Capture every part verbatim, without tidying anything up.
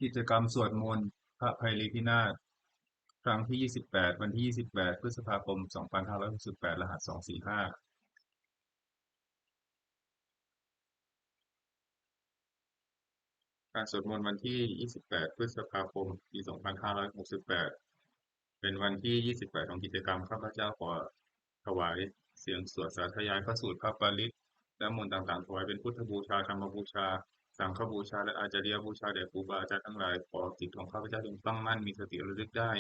กิจกรรมสวดมนต์พระไพรีพินาศ ครั้งที่ ยี่สิบแปด วันที่ ยี่สิบแปด พฤษภาคม สองพันห้าร้อยหกสิบแปด รหัส สองสี่ห้า การสวดมนต์วันที่ ยี่สิบแปด พฤษภาคม ปี สองพันห้าร้อยหกสิบแปด เป็นวันที่ ยี่สิบแปด ของกิจกรรม ข้าพเจ้าขอถวายเสียงสวดสาธยายพระสูตร พระปริตร และมนต์ต่างๆ ถวายเป็นพุทธบูชา ธรรมบูชา สังฆบูชา และอาจาริยบูชาแด่ครูบาอาจารย์ทั้งหลาย ขอจิตของข้าพเจ้าจงตั้งมั่น มีสติระลึกได้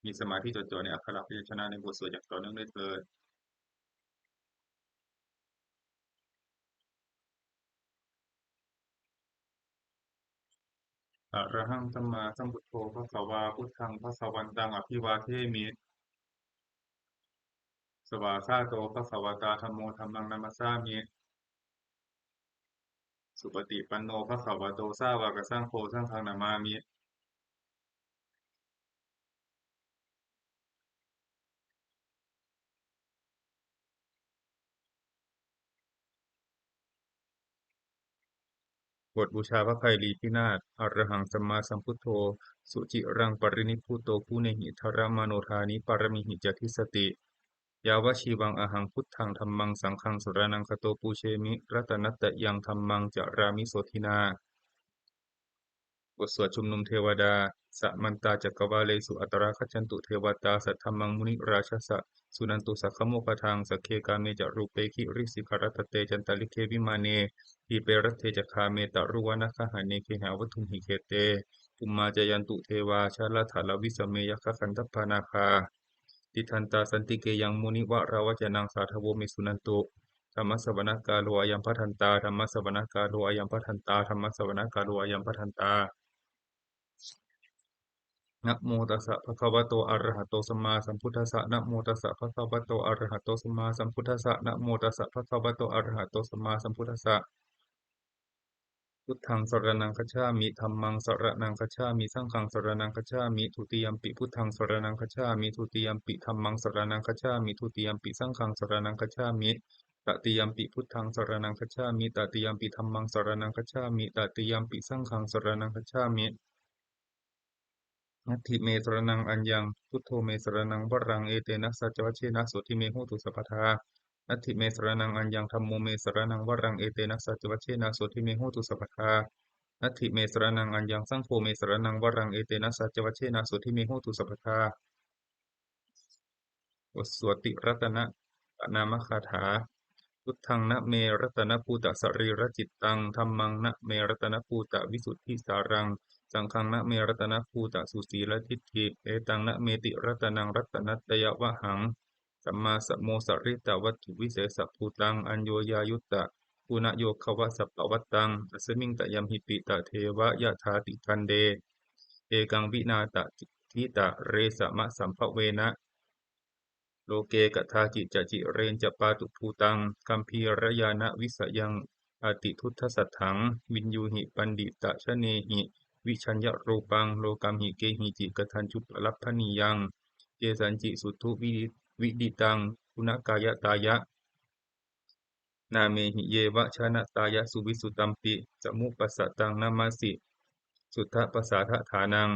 มีสมาธิจดจ่อในอักขระพยัญชนะในบทสวดอย่างต่อเนื่องด้วยเทอญ Arahaṃ sammāsambuddho bhagavā, buddhaṃ bhagavantaṃ abhivādemi. Svākkhāto bhagavatā dhammo, dhammaṃ namassāmi. Supaṭipanno bhagavato sāvakasaṅgho, saṅghaṃ namāmi. บทบูชาพระไพรีพินาศ Arahaṃ sammāsambuddho suciraṃ parinibbuto guṇehi dharamāno dānapāramīhi ca dissati. Yāvajīvaṃ ahaṃ buddhaṃ dhammaṃ saṅghaṃ saraṇaṃ gato, pūjemi ratanattayaṃ dhammaṃ carāmi sotthinā. บทสวดชุมนุมเทวดา Samantā cakkavāḷesu atrāgacchantu devatā, saddhammaṃ munirājassa suṇantu saggamokkhadaṃ. Sagge kāme ca rūpe girisikharataṭe cantalikkhe vimāne, dīpe raṭṭhe ca gāme taruvanagahane gehavatthumhi khette, bhummā cāyantu devā jalathalavisame yakkhagandhabbanāgā, tiṭṭhantā santike yaṃ munivaravacanaṃ sādhavo me suṇantu. Dhammassavanakālo ayambhadantā. Dhammassavanakālo ayambhadantā. Dhammassavanakālo ayambhadantā. Namo tassa bhagavato arahato sammāsambuddhassa. Namo tassa bhagavato arahato sammāsambuddhassa. Namo tassa bhagavato arahato sammāsambuddhassa. Buddhaṃ saraṇaṃ gacchāmi. Dhammaṃ saraṇaṃ gacchāmi. Saṅghaṃ saraṇaṃ gacchāmi. Dutiyampi buddhaṃ saraṇaṃ gacchāmi. Dutiyampi dhammaṃ saraṇaṃ gacchāmi. Dutiyampi saṅghaṃ saraṇaṃ gacchāmi. Tatiyampi buddhaṃ saraṇaṃ gacchāmi. Tatiyampi dhammaṃ saraṇaṃ gacchāmi. Tatiyampi saṅghaṃ saraṇaṃ gacchāmi. Natthi me saraṇaṃ aññaṃ, buddho me saraṇaṃ varaṃ, etena saccavajjena sotthi me hotu sabbadā. Natthi me saraṇaṃ aññaṃ, dhammo me saraṇaṃ varaṃ, etena saccavajjena sotthi me hotu sabbadā. Natthi me saraṇaṃ aññaṃ, saṅgho me saraṇaṃ varaṃ, etena saccavajjena sotthi me hotu sabbadā. บทสวดติรัตนปณามคาถา Buddhaṃ name ratanabhūtasarīracittaṃ. Dhammaṃ name ratanabhūtavisuddhisāraṃ. Saṅghaṃ name ratanabhūtasusīladiṭṭhiṃ. Etaṃ nameti ratanaṃ ratanattayavhaṃ. Sammāsamosarittavatthuvisesabhūtaṃ. Aññoññāyutta guṇayogavasapavattaṃ. Asmiṃ tayamhipi tadeva yathāti khande. Ekaṃ vinā tathitaresamasambhavena. Loke kadāci ca cireñca pātubhūtaṃ. Gambhīrañāṇavisayaṃ atiduddasatthaṃ. Viññūhi paṇḍitajanehi vijaññarūpaṃ. Lokamhi kehici kadañcupalabhanīyaṃ. Yesañci suddhu vidi- viditaṃ guṇakāyatāya. Nāmehi yeva jānatāya suvissutampi. Samupassadanamāsi suddhapasādaṭhānaṃ.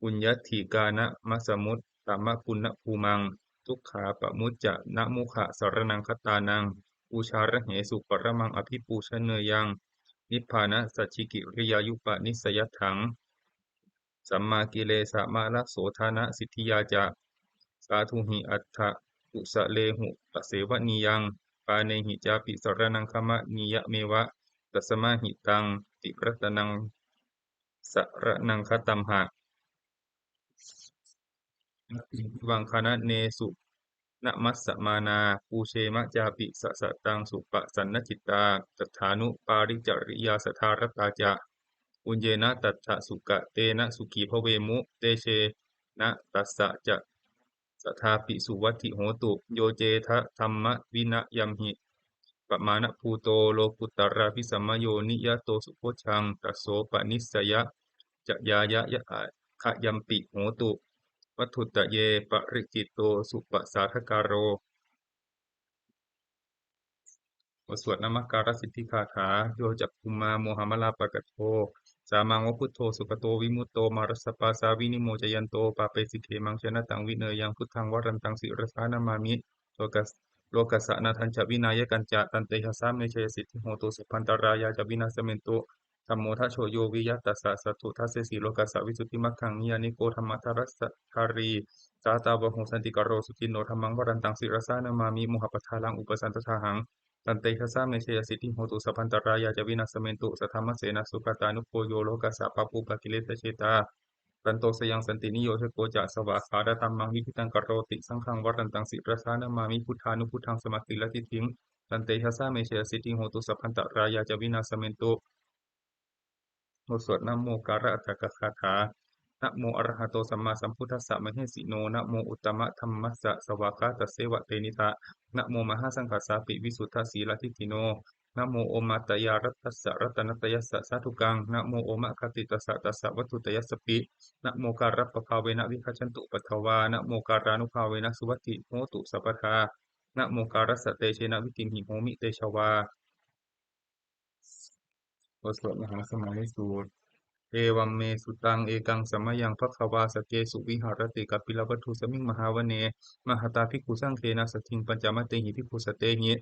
Puññaddhikānamasamuttamaguṇabhūmaṃ. Dukkhāpamuccanamūhasaraṇaṃ gatānaṃ. Pūjārahesu paramaṃ abhipūjaneyyaṃ. Nibbānasacchikiriyāyuppadissayatthaṃ. Sammākilesamallasodhanasiddhiyā ca. Sādhūhi atthakusalehu pasevanīyaṃ. Pāṇehi cāpi saraṇaṃ gamanīyameva. Tasmā hi taṃ tiratanaṃ saraṇaṃ gatamha. Natthi me vaṃ kaṇanesu namassamānā. Pūjema cāpi sataṃ suppasannacittā. Tathānupāricariyā sadā ratā ca. Puññena tattha sukatena sukhī bhavemu. Tejena tassa ca sadāpi suvatthi hotu. Yo cedha dhammavinayamhi pamāṇabhūto. Lokuttaravīsamāyo niyato subojjhaṃ. Tasopanissayacayāya kayampi hotu. Vatthuttaye paricitto supasādākāro. บทสวดนมการสิทธิคาถา Yo cakkhumā mohamalāpakaṭṭho sāmaṃ va buddho sugato vimutto, mārassa pāsā vinimocayanto, pāpesi khemaṃ janataṃ vineyyaṃ, buddhaṃ varantaṃ sirasā namāmi. Lokas- lokassa nāthañca vināyakañca, tantejasā me jayasiddhi hotu, sabbantarāyā ca vināsamentu. Dhammo dhajo yo viya tassa, satthu dassesi lokassa visuddhimaggaṃ, niyyāniko dhammadharassa dhārī, sātāvaho santikaro suciṇṇo, dhammaṃ varantaṃ sirasā namāmi, mohappadālaṃ upasantadāhaṃ, tantejasā me jayasiddhi hotu, sabbantarāyā ca vināsamentu. Saddhammasenā sugatānugo yo, lokassa pāpūpakilesajetā, santo sayaṃ santiniyojako ca, svākkhātadhammaṃ viditaṃ karoti, saṅghaṃ varantaṃ sirasā namāmi, buddhānubuddhaṃ samasīladiṭṭhiṃ, tantejasā me jayasiddhi hotu, sabbantarāyā ca vināsamentu. บทสวดนะโมการะอัฏฐกถา Namo arahato sammāsambuddhassa mahesino, namo uttamadhammassa svākkhātasseva tenidha, namo mahāsaṅghassāpi visuddhasīladiṭṭhino, namo omātyāraddhassa ratanattayassa sādhukaṃ, namo omakātītassa tassa vatthuttayassapi, namokārappabhāvena vigacchantu upaddavā, namokārānubhāvena suvatthi hotu sabbadā, namokārassa tejena vidhimhi homi tejavā. บทสวดมหาสมัยสูตร Evaṃ me sutaṃ. Ekaṃ samayaṃ bhagavā sakkesu viharati kapilavatthusmiṃ mahāvane mahatā bhikkhusaṅghena saddhiṃ pañcamattehi bhikkhusatehi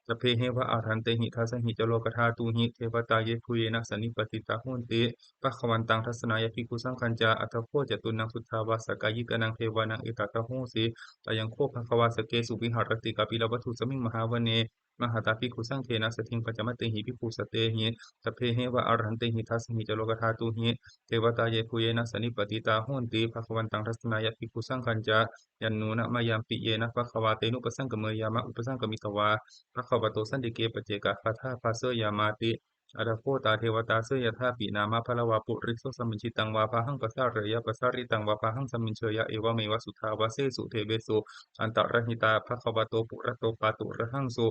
sabbeheva arahantehi. Dasahi ca lokadhātūhi devatā yebhuyyena sannipatitā honti bhagavantaṃ dassanāya bhikkhusaṅghañca. Atha kho catunnaṃ suddhāvāsakāyikānaṃ devānaṃ etadahosi: Ayaṃ kho bhagavā sakkesu viharati kapilavatthusmiṃ mahāvane mahatā bhikkhusaṅghena saddhiṃ pañcamattehi bhikkhusatehi sabbeheva arahantehi. Dasahi ca lokadhātūhi devatā yebhuyyena sannipatitā honti bhagavantaṃ dassanāya bhikkhusaṅghañca. Yannūna mayampi yena bhagavā tenupasaṅkameyyāma, upasaṅkamitvā bhagavato santike paccekagāthā bhāseyyāmāti. Atha kho tā devatā seyyathāpi nāma balavā puriso sammiñjitaṃ vā bāhaṃ pasāreyya, pasāritaṃ vā bāhaṃ sammiñjeyya, evameva suddhāvāsesu devesu antarahitā bhagavato purato pāturahaṃsu.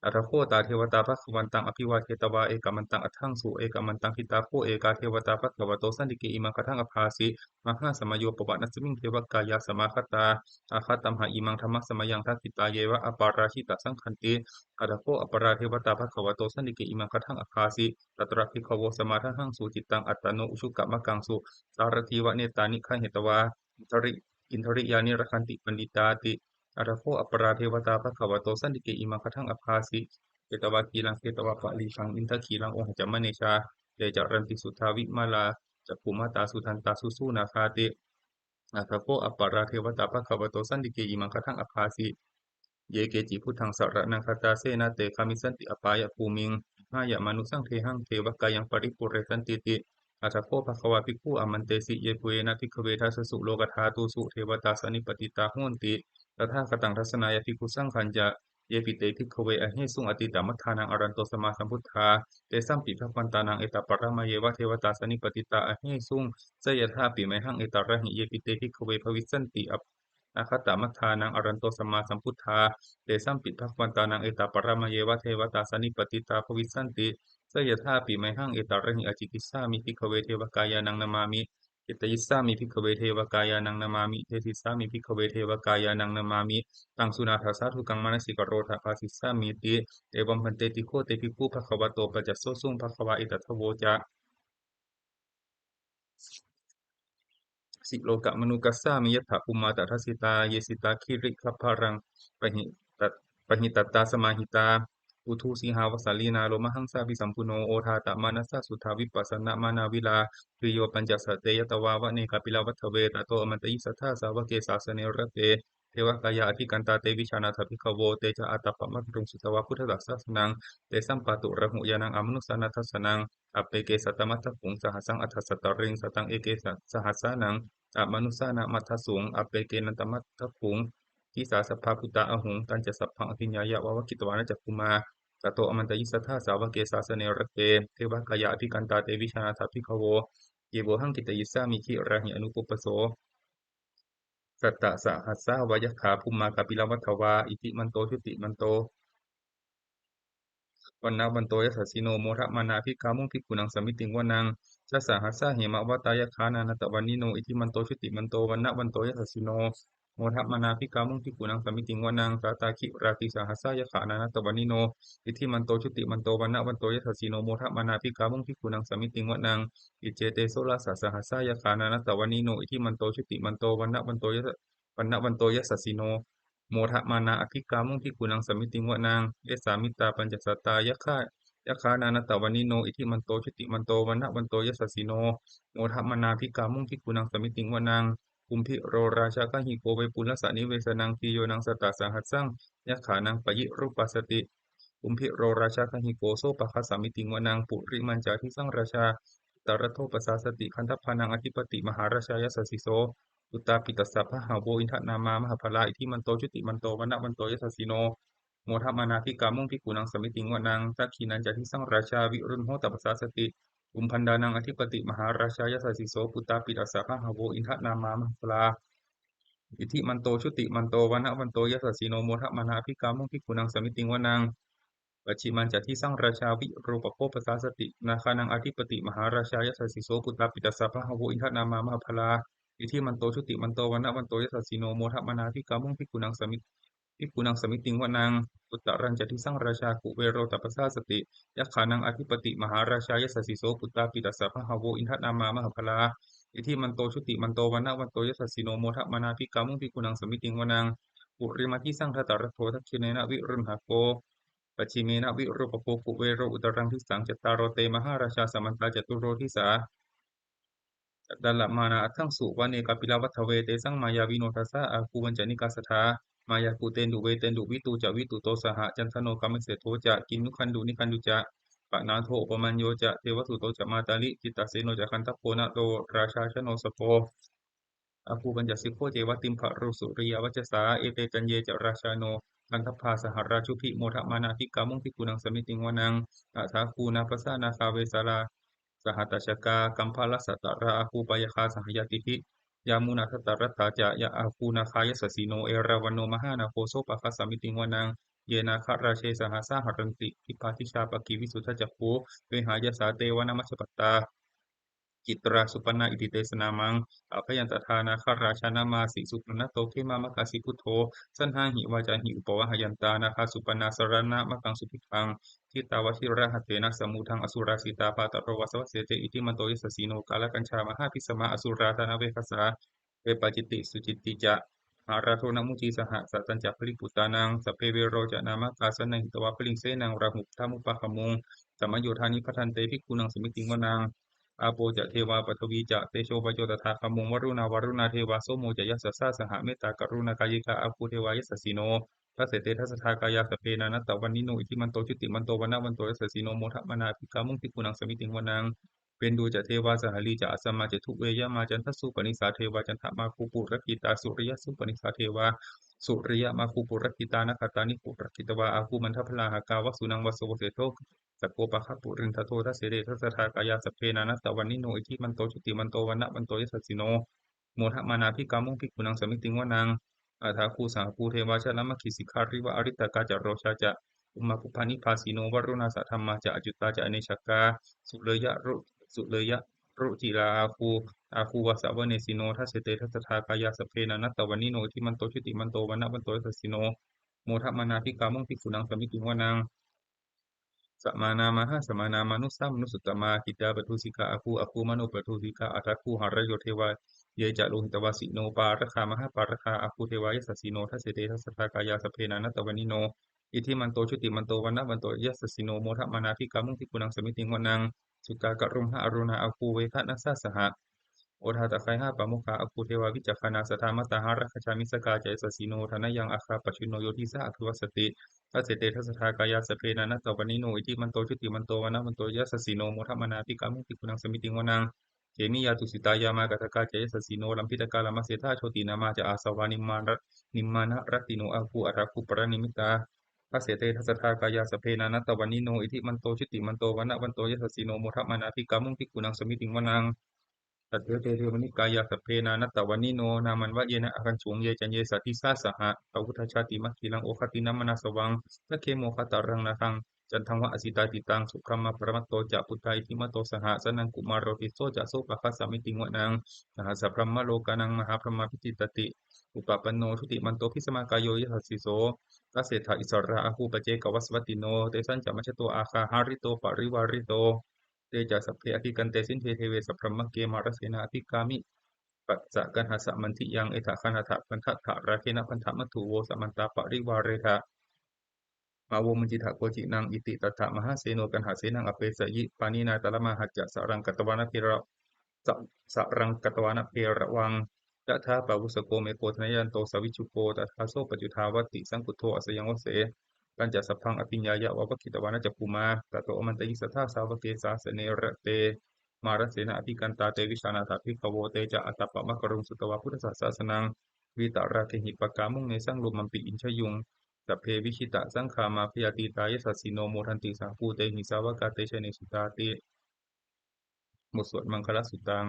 Atha kho tā devatā bhagavantaṃ abhivādetvā ekamantaṃ aṭṭhaṃsu. Ekamantaṃ ṭhitā kho ekā devatā bhagavato santike imaṃ gāthaṃ abhāsi: Mahāsamayo pavanasmiṃ devakāyā samāgatā, āgatamha imaṃ dhammasamayaṃ dakkhitāyeva aparājitasaṅghanti. Atha kho aparā devatā bhagavato santike imaṃ gāthaṃ abhāsi: Tatra bhikkhavo samādahaṃsu cittaṃ attano ujukamakaṃsu, sārathīva nettāni gahetvā indri- indriyāni rakkhanti paṇḍitāti. Atha kho aparā devatā bhagavato santike imaṃ gāthaṃ abhāsi: Chetvā khīlaṃ chetvā palīghaṃ indakhīlaṃ ohaccamanejā, te caranti suddhā vimalā cakkhumatā sudantā susunāgāti. Atha kho aparā devatā bhagavato santike imaṃ gāthaṃ abhāsi: Ye keci buddhaṃ saraṇaṃ gatāse, na te gamissanti apāyabhūmiṃ, pahāya mānusaṃ dehaṃ devakāyaṃ paripūressantīti. Atha kho bhagavā bhikkhū āmantesi: Yebhuyyena bhikkhave dasasu lokadhātūsu devatā sannipatitā honti tathāgataṃ dassanāya bhikkhusaṅghañca. Yepi te bhikkhave ahesuṃ atītamaddhānaṃ arahanto sammāsambuddhā, tesampi bhagavantānaṃ etaparamāyeva devatā sannipatitā ahesuṃ, seyyathāpi mayhaṃ etarahi. Yepi te bhikkhave bhavissanti ap- anāgatamaddhānaṃ arahanto sammāsambuddhā, tesampi bhagavantānaṃ etaparamāyeva devatā sannipatitā bhavissanti, seyyathāpi mayhaṃ etarahi. Ācikkhissāmi bhikkhave devakāyānaṃ namāmi, kittayissāmi bhikkhave devakāyānaṃ namāmi, desissāmi bhikkhave devakāyānaṃ namāmi, taṃ suṇātha sādhukaṃ manasikarotha bhāsissāmīti. Evaṃ bhanteti kho te bhikkhū bhagavato paccassosuṃ. Bhagavā etadavoca: Silokamanukassāmi yattha bhummā tadassitā, ye sitā girigabbharaṃ pahitat- pahitattā samāhitā, puthū sīhāva sallīnā lomahaṃsābhisambhuno, odātamanasā suddhā vippasannamanāvilā, bhiyyo pañcasate ñatvā vane kāpilavatthave, tato āmantayī satthā sāvake sāsane rate, devakāyā abhikkantā te vijānātha bhikkhavo. Te ca ātappamakaruṃ sutvā buddhassa sāsanaṃ, tesampāturahu ñāṇaṃ amanussāna dassanaṃ. Appeke satamaddakkhuṃ sahassaṃ atha sattariṃ, sataṃ eke sa- sahassānaṃ amanussānamaddasuṃ, appekenantamaddakkhuṃ disā sabbā phuṭā ahuṃ, tañca sabbaṃ abhiññāya vavakkhitvāna cakkhumā, tato āmantayī satthā sāvake sāsane rate, devakāyā abhikkantā te vijānātha bhikkhavo, ye vohaṃ kittayissāmi girāhi anupubbaso. Sattasahassā va yakkhā bhummā kāpilavatthavā, iddhimanto jutimanto vaṇṇavanto yasassino, modamānā abhikkāmuṃ bhikkhūnaṃ samitiṃ vanaṃ. Chasahassā hemavatā yakkhā nānattavaṇṇino, iddhimanto jutimanto vaṇṇavanto yasassino, modamānā abhikkāmuṃ bhikkhūnaṃ samitiṃ vanaṃ. Sātāgirā tisahassā yakkhā nānattavaṇṇino, iddhimanto jutimanto vaṇṇavanto yasassino, modamānā abhikkāmuṃ bhikkhūnaṃ samitiṃ vanaṃ. Iccete soḷasasahassā yakkhā nānattavaṇṇino, iddhimanto jutimanto vaṇṇavanto yasa- vaṇṇavanto yasassino, modamānā abhikkāmuṃ bhikkhūnaṃ samitiṃ vanaṃ. Vessāmittā pañcasatā yakkhā, yakkhā nānattavaṇṇino, iddhimanto jutimanto vaṇṇavanto yasassino, modamānā abhikkāmuṃ bhikkhūnaṃ samitiṃ vanaṃ. Kumbhīro rājagahiko vepullassa nivesanaṃ, bhiyyo naṃ satasahassaṃ yakkhānaṃ payirupāsati, kumbhīro rājagahiko sopāga samitiṃ vanaṃ. Purimañca disaṃ rājā dhataraṭṭho pasāsati, gandhabbānaṃ ādhipati mahārājā yasassi so. Puttāpi tassa bahavo indanāmā mahabbalā, iddhimanto jutimanto vaṇṇavanto yasassino, modamānā abhikkāmuṃ bhikkhūnaṃ samitiṃ vanaṃ. Dakkhiṇañca disaṃ rājā virūḷho tappasāsati, kumbhaṇḍānaṃ ādhipati mahārājā yasassi so. Puttāpi tassa bahavo indanāmā mahabbalā, iddhimanto jutimanto vaṇṇavanto yasassino, modamānā abhikkāmuṃ bhikkhūnaṃ samitiṃ vanaṃ. Pacchimañca disaṃ rājā virūpakkho pasāsati, nāgānaṃ ādhipati mahārājā yasassi so. Puttāpi tassa bahavo indanāmā mahabbalā, iddhimanto jutimanto vaṇṇavanto yasassino, modamānā abhikkāmuṃ bhikkhūnaṃ samit- bhikkhūnaṃ samitiṃ vanaṃ. Uttarañca disaṃ rājā kuvero tappasāsati, yakkhānaṃ ādhipati mahārājā yasassi so. Puttāpi tassa bahavo indanāmā mahabbalā, iddhimanto jutimanto vaṇṇavanto yasassino, modamānā abhikkāmuṃ bhikkhūnaṃ samitiṃ vanaṃ. Purimadisaṃ dhataraṭṭho, dakkhiṇena virūḷhako, pacchimena virūpakkho, kuvero uttaraṃ disaṃ. Cattāro te mahārājā samantā caturo disā, daddallamānā aṭṭhaṃsu vane kāpilavatthave. Tesaṃ māyāvino dāsā āgū vañcanikā saṭhā, māyā kuṭeṇḍu veṭeṇḍu viṭū ca viṭuṭo saha, candano kāmesu metheṇḍu ca, kinnughaṇḍu nighaṇḍu ca, panādo opamañño ca devasūto ca mātali, cittaseno ca gandhabbo naḷo rājā janosabho, āgū pañcasikho ceva timbarū suriyavacchasā. Ete caññe ca rājāno gandhabbā saha rājubhi, modamānā abhikkāmuṃ bhikkhūnaṃ samitiṃ vanaṃ. Athāgū nābhasā nāgā vesālā sahatacchakā, kambalassatarā āgū pāyāgā saha ñātibhi, yāmunā dhataraṭṭhā ca āgū nāgā yasassino, erāvaṇo mahānāgo sopāga samitiṃ vanaṃ. Ye nāgarāje sahasā haranti dibbā dijā pakkhi visuddhacakkhū, vehāyasā te vanamajjhapattā citrā supaṇṇā iti tesa nāmaṃ. Abhayantadā nāgarājānamāsi, supaṇṇato khemamakāsi buddho, saṇhāhi vācāhi upavhayantā, nāgā supaṇṇā saraṇamagaṃsu buddhaṃ. Jitā vajirahatthena samuddaṃ asurā sitā, bhātaro vāsavassete iddhimanto yasassino, kālakañjā mahābhismā asurā dānaveghasā, vepacitti sucitti ca pahārādo namucī saha, satañca baliputtānaṃ sabbe verocanāmakā, sannayhitvā baliṃ senaṃ rāhubhaddamupāgamuṃ, samayodāni bhaddante bhikkhūnaṃ samitiṃ vanaṃ. Āpo ca devā paṭhavī ca tejo vāyo tadāgamuṃ, varuṇā vāruṇā devā somo ca yasasā saha, mettākaruṇākāyikā āgū devā yasassino, dasete dasadhā kāyā sabbe nānattavaṇṇino, iddhimanto jutimanto vaṇṇavanto yasassino, modamānā abhikkāmuṃ bhikkhūnaṃ samitiṃ vanaṃ. Veṇḍū ca devā sahalī ca asamā ca duve yamā, candassūpanisā devā candamāgū purakkhitā, suriyassūpanisā devā suriyamāgū purakkhitā, nakkhattāni purakkhitvā āgū mandavalāhakā, vasūnaṃ vāsavo seṭṭho sakkopāga purindado, dasete dasadhā kāyā sabbe nānattavaṇṇino, iddhimanto jutimanto vaṇṇavanto yasassino, modamānā abhikkāmuṃ bhikkhūnaṃ samitiṃ vanaṃ. Athāgū sahabhū devā jalamaggisikhāriva, ariṭṭhakā ca rojā ca ummāpupphanibhāsino, varuṇā sahadhammā ca accutā ca anejakā, sūleyyaru- sūleyyarucirā āgū, āgū vāsavanesino, dasete dasadhā kāyā sabbe nānattavaṇṇino, iddhimanto jutimanto vaṇṇavanto yasassino, modamānā abhikkāmuṃ bhikkhūnaṃ samitiṃ vanaṃ. Samānā mahāsamānā mānusā mānusuttamā, khiḍḍāpadūsikā āgū āgū manopadūsikā, athāgū harayo devā ye ca lohitavāsino, pāragā mahāpāragā āgū devā yasassino, dasete dasadhā kāyā sabbe nānattavaṇṇino, iddhimanto jutimanto vaṇṇavanto yasassino, modamānā abhikkāmuṃ bhikkhūnaṃ samitiṃ vanaṃ. Sukkā karumhā aruṇā āgū veghanasā saha, odātagayhā pāmokkhā āgū devā vicakkhaṇā, sadāmattā hāragajā missakā ca yasassino, thanayaṃ āga pajjunno yo disā abhivassati, dasete dasadhā kāyā sabbe nānattavaṇṇino, iddhimanto jutimanto vaṇṇavanto yasassino, modamānā abhikkāmuṃ bhikkhūnaṃ samitiṃ vanaṃ. Khemiyā tusitā yāmā kaṭṭhakā ca yasassino, lambitakā lāmaseṭṭhā jotināmā ca āsavā, nimmāna- nimmānaratino āgū athāgū paranimmitā, dasete dasadhā kāyā sabbe nānattavaṇṇino, iddhimanto jutimanto vaṇṇavanto yasassino, modamānā abhikkāmuṃ bhikkhūnaṃ samitiṃ vanaṃ. Saṭṭhete devanikāyā sabbe nānattavaṇṇino, nāmanvayena āgañchuṃ ye caññe sadisā saha, pavutthajātimakhilaṃ oghatiṇṇamanāsavaṃ, dakkhemoghataraṃ nāgaṃ candaṃva asitātitaṃ. Subrahmā paramatto ca puttā iddhimato saha, sanaṅkumāro tisso ca sopāga samitiṃ vanaṃ. Sahassabrahmalokānaṃ mahābrahmābhitiṭṭhati, upapanno jutimanto bhismākāyo yasassi so. Dasettha issarā āgū paccekavasavattino, tesañca majjhato āgā hārito parivārito. Te ca sabbe abhikkante sinde deve sabrahmake, mārasenā abhikkāmi passa kaṇhassa mandiyaṃ. Etha gaṇhatha bandhatha rāgena bandhamatthu vo, samantā parivāretha mā vo muñcittha koci naṃ. Iti tattha mahāseno kaṇhasenaṃ apesayi, pāṇinā talamāhacca saraṃ katvāna bhera-, sa-, saraṃ katvāna bheravaṃ. Yathā pāvussako megho thanayanto savijjuko, tadā so paccudāvatti saṅkuddho asayaṃvase. Tañca sabbaṃ abhiññāya vavakkhitvāna cakkhumā, tato āmantayi satthā sāvake sāsane rate. Mārasenā abhikkantā te vijānātha bhikkhavo, te ca ātappamakaruṃ sutvā buddhassa sāsanaṃ. Vītarāgehi pakkāmuṃ nesaṃ lomampi iñjayuṃ, sabbe vijitasaṅgāmā bhayātītā yasassino, modanti saha bhūtehi sāvakā te janesutāti. บทสวดมังคลสุตตัง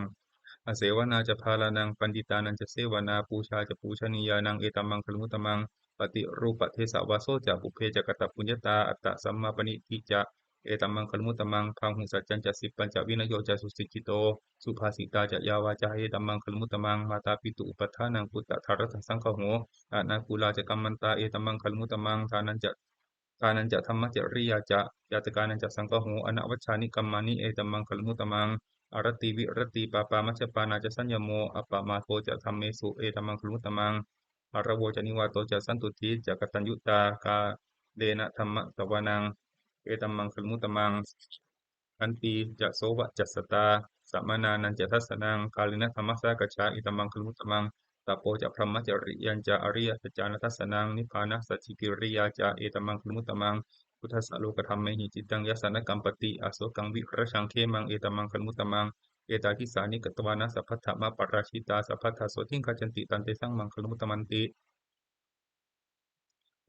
Asevanā ca bālānaṃ, paṇḍitānañca sevanā, pūjā ca pūjanīyānaṃ, etammaṅgalamuttamaṃ. Paṭirūpadesavāso ca, pubbe ca katapuññatā, attasammāpaṇidhi ca, etammaṅgalamuttamaṃ. Bāhusaccañca sippañca, vinayo ca susikkhito, subhāsitā ca yā vācā, etammaṅgalamuttamaṃ. Mātāpituupaṭṭhānaṃ, puttadārassa saṅgaho, anākulā ca kammantā, etammaṅgalamuttamaṃ. Dānañca dānañca dhammacariyā ca, ñātakānañca saṅgaho, anavajjāni kammāni, etammaṅgalamuttamaṃ. Āratī viratī pāpā, majjapānā ca saññamo, appamādo ca dhammesu, etammaṅgalamuttamaṃ. Gāravo ca nivāto ca, santuṭṭhī ca kataññutā, kālena dhammassavanaṃ, etammaṅgalamuttamaṃ. Khantī ca sovacassatā, samaṇānañca dassanaṃ, kālena dhammasākacchā, etammaṅgalamuttamaṃ. Tapo ca brahmacariyañca, ariyasaccāna dassanaṃ, nibbānasacchikiriyā ca, etammaṅgalamuttamaṃ. Buddhassa lokadhammehi, cittaṃ yassa na kampati, asokaṃ virajaṃ khemaṃ, etammaṅgalamuttamaṃ. Etādisāni katvāna, sabbatthamaparājitā, sabbattha sotthiṃ gacchanti, tantesaṃ maṅgalamuttamanti.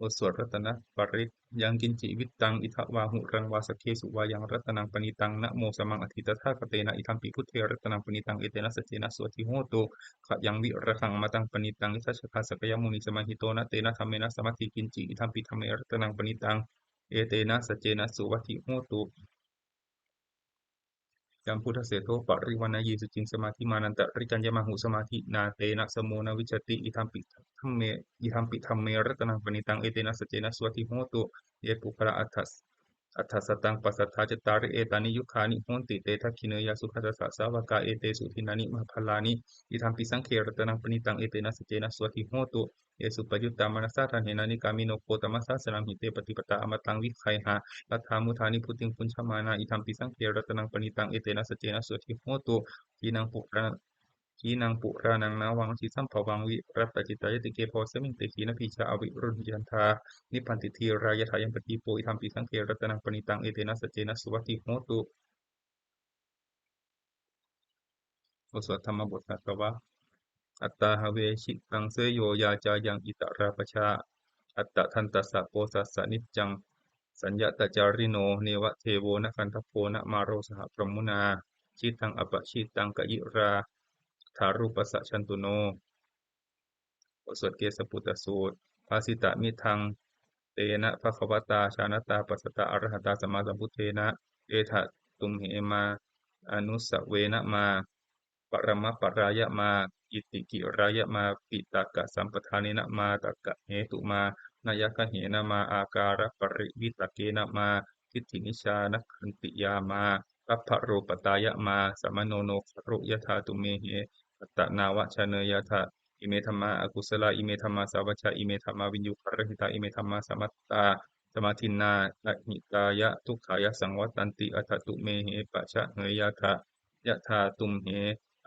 บทสวดรัตนปริตร Yaṅkiñci vittaṃ idha vā huraṃ vā, saggesu vā yaṃ ratanaṃ paṇītaṃ, na no samaṃ atthi tathāgatena, idampi buddhe ratanaṃ paṇītaṃ, etena saccena suvatthi hotu. Khayaṃ virāgaṃ amataṃ paṇītaṃ, yadajjhagā sakyamunī samāhito, na tena dhammena samatthi kiñci, idampi dhamme ratanaṃ paṇītaṃ, etena saccena suvatthi hotu. Yaṃ buddhaseṭṭho parivaṇṇayī suciṃ, samādhimānantarikaññamāhu, samādhinā tena samo na vijjati, idampi dhamme, idampi dhamme ratanaṃ paṇītaṃ, etena saccena suvatthi hotu. Ye puggalā aṭṭha, aṭṭhasataṃ pasatthā, cattāri etāni yugāni honti, te dakkhiṇeyyā sugatassa sāvakā, etesu dinnāni mahapphalāni, idampi saṅghe ratanaṃ paṇītaṃ, etena saccena suvatthi hotu. Ye suppayuttā manasā daḷhena, nikkāmino gotamasāsanamhi, te pattipattā amataṃ vigayha, laddhā mudhā nibbutiṃ bhuñjamānā, idampi saṅghe ratanaṃ paṇītaṃ, etena saccena suvatthi hotu. Khīṇaṃ purā-, khīṇaṃ purāṇaṃ navaṃ, kiṃ sambhavaṃ virattacittāyatike, bhavasmiṃ te khīṇabījā aviruḷhichandā, nibbanti dhīrā yathāyaṃ padīpo, idampi saṅghe ratanaṃ paṇītaṃ, etena saccena suvatthi hotu. บทสวดธรรมบทสัตวะ Attāhave jitaṃ seyyo, yā cāyaṃ itarā pajā, attadantassa posassa niccaṃ, saññatacārino, neva devo na gandhabbo, na māro saha brahmunā, jitaṃ apajitaṃ kayirādarūpassa jantuno. บทสวดเกสปุตตสูตร Bhāsitamidaṃ tena bhagavatā jānatā passatā arahatā sammāsambuddhena, etha tumhe mā anussavena mā paramaparāya mā itikirāya mā piṭakasampadānena mā takkahetu mā nayagahena mā ākāraparivitakkena mā diṭṭhinijjhānakkhantiyā mā gabbharūpatāya mā samāno no garu yathā tumhehi attanāvacaneyyattha. Ime dhammā akusalā, ime dhammā sāvajjā, ime dhammā viññūhirahitā, ime dhammā samattā samādinnā ahitāya dukkhāya saṃvattanti, atha tumhehi pajaheyyātha. Yathā tumhe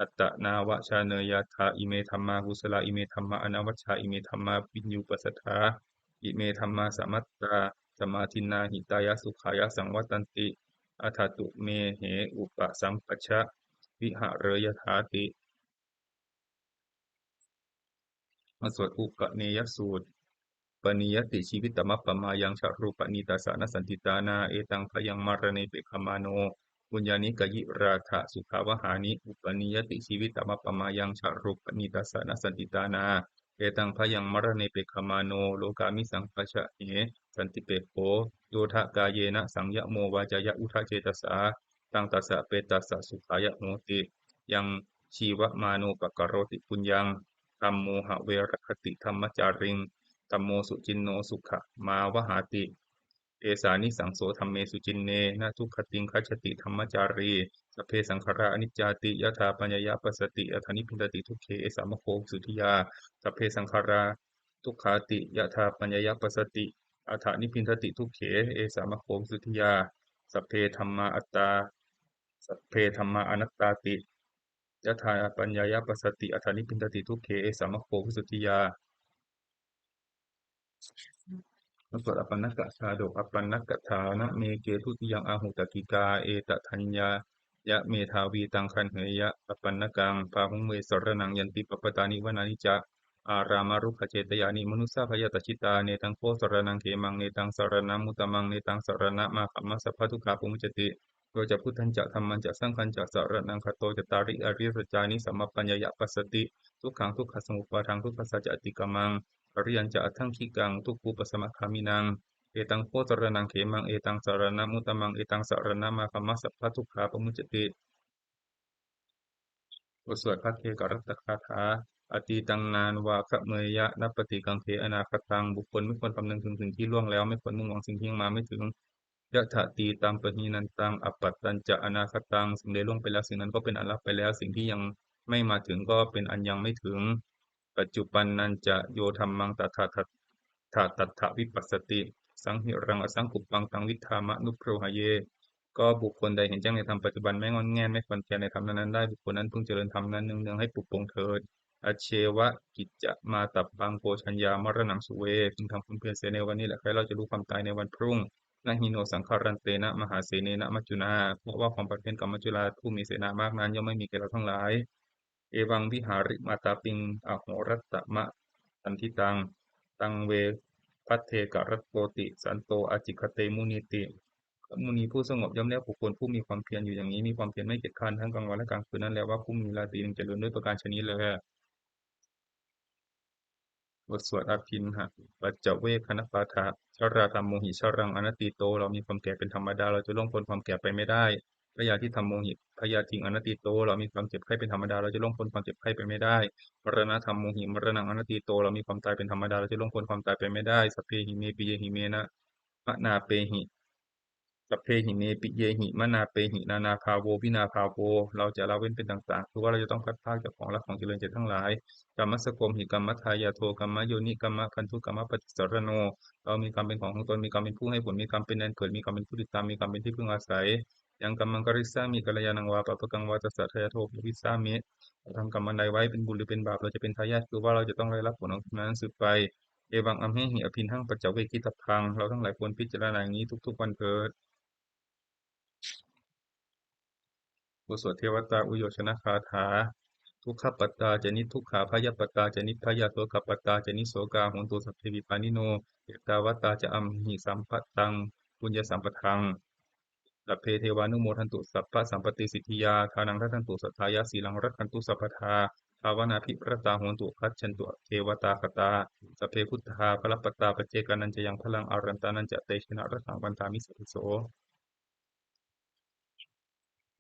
attanāvacaneyyattha. Ime dhammā kusalā, ime dhammā anavajjā, ime dhammā viññūhipasatthā, ime dhammā samattā samādinnā hitāya dukkhāya saṃvattanti, atha tumhehi upasampajja vihareyyāthāti. บทสวดอุกเนยสูตร Paṇīyati jīvitamappamāyaṃ, ca rūpaṃ netaṃ saraṇaṃ santindhānā, etaṃ bhayaṃ maraṇe pekkhamāno, puññāni kayirātha sukhavahāni. Upaṇīyati jīvitamappamāyaṃ, ca rūpaṃ netaṃ saraṇaṃ santindhānā, etaṃ bhayaṃ maraṇe pekkhamāno, lokāmisaṃ pajahe santipekkho, yodha kāyena saṃyamo vācāya uda cetasā, taṃ tassa petassa sukhāya hoti. Yaṃ jīvamāno pakaroti puññaṃ, dhammo have rakkhati dhammacāriṃ, dhammo suciṇṇo sukhamāvahāti. Esā nisaṃso dhamme suciṇṇe, na duggatiṃ gacchati dhammacārī. Sabbe saṅkhārā aniccāti, yadā paññāya passati, atha nibbindati dukkhe, esa maggo visuddhiyā. Sabbe saṅkhārā dukkhāti, yadā paññāya passati, atha nibbindati dukkhe, esa maggo visuddhiyā. Sabbe dhammā attā, sabbe dhammā anattāti, yadā paññāya passati, atha nibbindati dukkhe, esa maggo visuddhiyā. บทสวดอปัณณกชาดก Apaṇṇakaṭṭhānameke dutiyaṃ āhu takkikā, etadaññāya medhāvī taṃ gaṇheyya apaṇṇakaṃ. Bāhuṃ ve saraṇaṃ yanti pabbatāni vanāni ca, ārāmarukkhacetyāni manussā bhayātajjitā. Netaṃ kho saraṇaṃ khemaṃ, netaṃ saraṇamuttamaṃ, netaṃ saraṇamāgamma sabbadukkhā pamuccati. Yo ca buddhañca dhammañca saṅghañca saraṇaṃ gato, cattāri arisañcāni sammappaññāya passati, dukkhaṃ dukkhasamuppādaṃ dukkhassa ca atikkamaṃ, ariyañca aṭṭhaṅgikaṃ dukkhūpasamagāminaṃ. Etaṃ kho saraṇaṃ khemaṃ, etaṃ saraṇamuttamaṃ, etaṃ saraṇamāgamma sabbadukkhā pamuccati. บทสวดภัทเทกรัตตคาถา Atītaṃ nānvāgameyya, nappaṭikaṅkhe anāgataṃ. บุคคลไม่ควรคำนึงถึงสิ่งที่ล่วงแล้ว ไม่ควรมุ่งหวังสิ่งที่ยังมาไม่ถึง Yadatītampahīnantaṃ, appattañca anāgataṃ. สิ่งใดล่วงไปแล้ว สิ่งนั้นก็เป็นอันละไปแล้ว สิ่งที่ยังไม่มาถึงก็เป็นอันยังไม่ถึง Paccuppannañca yo dhammaṃ, tattha tattha vipassati, saṃhiraṃ asaṅkuppaṃ, taṃ viddhā manubrūhaye. ก็บุคคลใดเห็นแจ้งในธรรมปัจจุบัน ไม่ง่อนแง่น ไม่คลอนแคลนในธรรมนั้นๆได้ บุคคลนั้นพึงเจริญธรรมนั้นเนืองๆให้ปรุโปร่งเถิด Ajjeva kiccamātappaṃ, ko jaññā maraṇaṃ suve. พึงทำความเพียรเสียในวันนี้แหละ ใครเล่าจะรู้ความตายในวันพรุ่ง Na hi no saṅgarantena, mahāsenena maccunā. เพราะว่าความผัดเพี้ยนกับมัจจุราชผู้มีเสนามากนั้น ย่อมไม่มีแก่เราทั้งหลาย Evaṃ vihārimātāpiṃ, ahorattamatanditaṃ, taṃ ve bhaddekarattoti, santo ācikkhate munīti. มุนีผู้สงบย่อมเรียกบุคคลผู้มีความเพียรอยู่อย่างนี้ มีความเพียรไม่เกียจคร้านทั้งกลางวันและกลางคืนนั้นแล ว่าผู้มีราตรีหนึ่งเจริญ ด้วยประการฉะนี้แล บทสวดอภิณหปัจจเวกขณปาฐะ Jarādhammomhi jaraṃ anatīto, เรามีความแก่เป็นธรรมดา เราจะล่วงพ้นความแก่ไปไม่ได้ Byādhidhammomhi byādhiṃ anatīto, เรามีความเจ็บไข้เป็นธรรมดา เราจะล่วงพ้นความเจ็บไข้ไปไม่ได้ Maraṇadhammomhi maraṇaṃ anatīto, เรามีความตายเป็นธรรมดา เราจะล่วงพ้นความตายไปไม่ได้ Sabbehi me piyehi manāpehi, sabbehi me piyehi manāpehi, nānābhāvo vinābhāvo, เราจะละเว้นเป็นต่างๆ คือว่าเราจะต้องพลัดพรากจากของรักของเจริญใจทั้งหลาย Kammassakomhi kammadāyādo, kammayoni kammabandhu, kammapaṭisaraṇo, เรามีกรรมเป็นของของตน มีกรรมเป็นผู้ให้ผล มีกรรมเป็นแดนเกิด มีกรรมเป็นผู้ติดตาม มีกรรมเป็นที่พึ่งอาศัย Yaṃ kammaṃ karissāmi kalyāṇaṃ vā pāpakaṃ vā, tassa dāyādo bhavissāmi. เราทำกรรมอันใดไว้ เป็นบุญหรือเป็นบาป เราจะเป็นทายาท คือว่าเราจะต้องได้รับผลของกรรมนั้นสืบไป Evaṃ amhehi abhiṇhaṃ paccavekkhitabbaṃ, เราทั้งหลายควรพิจารณาอย่างนี้ทุกๆวันเถิด บทสวดเทวตาอุยโยชนคาถา Dukkhappattā ca niddukkhā, bhayappattā ca nibbhayā, sokappattā ca nissokā, hontu sabbepi pāṇino. Ettāvatā ca amhehi sambhataṃ puññasampadaṃ, sabbe devānumodantu sabbasampattisiddhiyā. Dānaṃ dadantu saddhāya, sīlaṃ rakkhantu sabbadā, bhāvanābhiratā hontu, gacchantu devatāgatā. Sabbe buddhā balappattā, paccekānañca yaṃ balaṃ, arahantānañca tejena, rakkhaṃ bandhāmi sabbaso.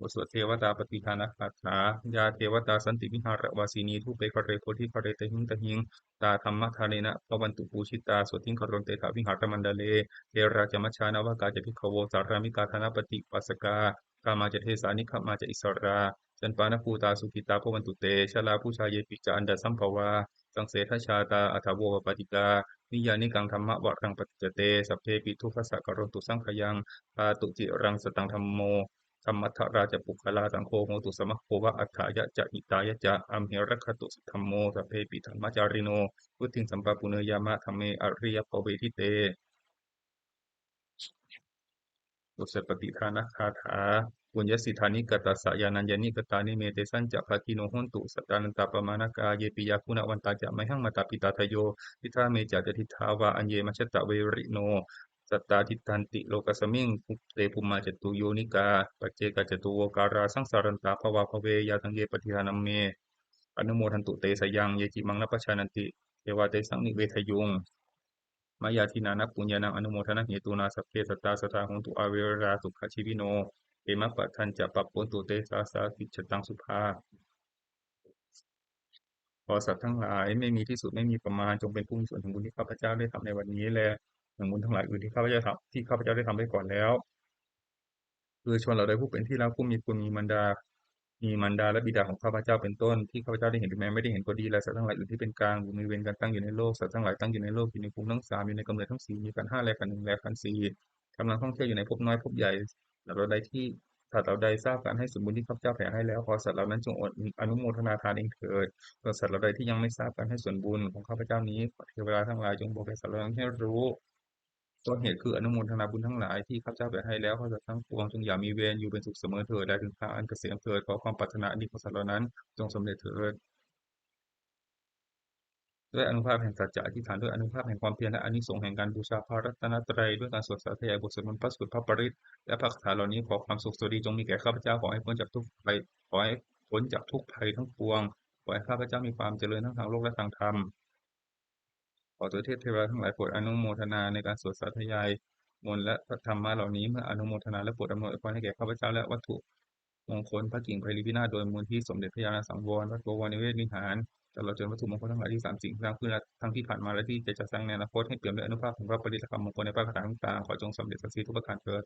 บทสวดเทวตาปฏิทานคาถา Yā devatā santi vihāravāsinī, thūpe ghare bodhighare tahiṃ tahiṃ, tā dhammadānena bhavantu pūjitā, sotthiṃ karontedha vihāramaṇḍale. Therā ca majjhā navakā ca bhikkhavo, sārāmikā dānapatī upāsakā, gāmā ca desā nigamā ca issarā, sappāṇabhūtā sukhitā bhavantu te. Jalābujā yepi ca aṇḍasambhavā, saṃsedajātā athavopapātikā, niyyānikaṃ dhammavaraṃ paṭicca te, sabbepi dukkhassa karontu saṅkhayaṃ. Ṭhātu ciraṃ sataṃ dhammo, dhammaddharā ca puggalā, saṅgho hotu samaggo va, atthāya ca hitāya ca. Amhe rakkhatu saddhammo, sabbepi dhammacārino, vuḍḍhiṃ sampāpuṇeyyāma, dhamme ariyappavedite. บทสวดปฏิทานคาถา Puññassidāni katassa yānaññāni katāni me, tesañca bhāgino hontu sattānantāppamāṇakā. Yepi yā guṇavantā ca mayhaṃ mātā pitā adayo, diṭṭhā me ca yadidaṃ vā aññe majjhattā verino, sattā tiṭṭhanti lokasmiṃ, te bhummā catuyonikā, paccekagātā catuvokārā, saṃsarantā bhavābhave. Yā taṃ ye paṭidānaṃ me, anumodantu te sayaṃ, ye cimaṃ na pajānanti, devā tesaṃ nivedayuṃ. mayā dinānaṃ puññānaṃ anumodanahetuna sabbe sattā sukhitā hontu averā sukhajīvino. Khemappadañca pāpabontu te sāsā dicataṃ subhā. ขอสัตว์ทั้งหลายไม่มีที่สุดไม่มีประมาณ จงเป็นผู้มีส่วนแห่งบุญที่ข้าพเจ้าได้ทำในวันนี้ และแห่งบุญทั้งหลายอื่นที่ข้าพเจ้าทำที่ข้าพเจ้าได้ทำไว้ก่อนแล้ว คือชนเหล่าใดผู้เป็นที่รักผู้มีคุณมีมารดา มีมารดาและบิดาของข้าพเจ้าเป็นต้น ที่ข้าพเจ้าได้เห็นหรือแม้ไม่ได้เห็นก็ดี และสัตว์ทั้งหลายอื่นที่เป็นกลางหรือมีเวรกันตั้งอยู่ในโลก สัตว์ทั้งหลายตั้งอยู่ในโลก อยู่ในภูมิทั้งสาม อยู่ในกำเนิดทั้งสี่ มีขันธ์ห้าและขันธ์หนึ่งและขันธ์สี่ กำลังท่องเที่ยวอยู่ในภพน้อยภพใหญ่ สัตว์เหล่าใดที่สัตว์เหล่าใดทราบการให้ส่วนบุญที่ข้าพเจ้าแผ่ให้แล้ว ขอสัตว์เหล่านั้นจงอนุโมทนาทานเองเถิด ส่วนสัตว์เหล่าใดที่ยังไม่ทราบการให้ส่วนบุญของข้าพเจ้านี้ ขอเทวดาทั้งหลายจงบอกแก่สัตว์เหล่านั้นให้รู้ ต้นเหตุคืออนุโมทนาบุญทั้งหลายที่ข้าพเจ้าแผ่ให้แล้ว ขอสัตว์ทั้งปวงจงอย่ามีเวร อยู่เป็นสุขเสมอเถิด และถึงทางอันเกษมเถิด ขอความปรารถนาอันดีของสัตว์เหล่านั้นจงสำเร็จเถิด ด้วยอานุภาพแห่งสัจจะอธิษฐาน ด้วยอานุภาพแห่งความเพียร และอานิสงส์แห่งการบูชาพระรัตนตรัย ด้วยการสวดสาธยายบทสวดมนต์พระสูตรพระปริตร และพระคาถาเหล่านี้ ขอความสุขสวัสดีจงมีแก่ข้าพเจ้า ขอให้พ้นจากทุกข์ภัย ขอให้พ้นจากทุกข์ภัยทั้งปวง ขอให้ข้าพเจ้ามีความเจริญทั้งทางโลกและทางธรรม ขอทวยเทพเทวดาทั้งหลายโปรดอนุโมทนาในการสวดสาธยายมนต์และพระธรรมะเหล่านี้ เมื่ออนุโมทนาและโปรดอำนวยอวยพรให้แก่ข้าพเจ้า และวัตถุมงคลพระกิ่งไพรีวินาศ โดยมูลที่สมเด็จพระญาณสังวร วัดบวรนิเวศวิหาร ตลอดจนวัตถุมงคลทั้งหลายที่สร้างสิ่งสร้างขึ้นและทั้งที่ผ่านมาและที่จะจัดสร้างในอนาคต ให้เปี่ยมด้วยอานุภาพแห่งพระปริตรคำมงคลในพระคาถาต่างๆ ขอจงสำเร็จศักดิ์สิทธิ์ทุกประการเถิด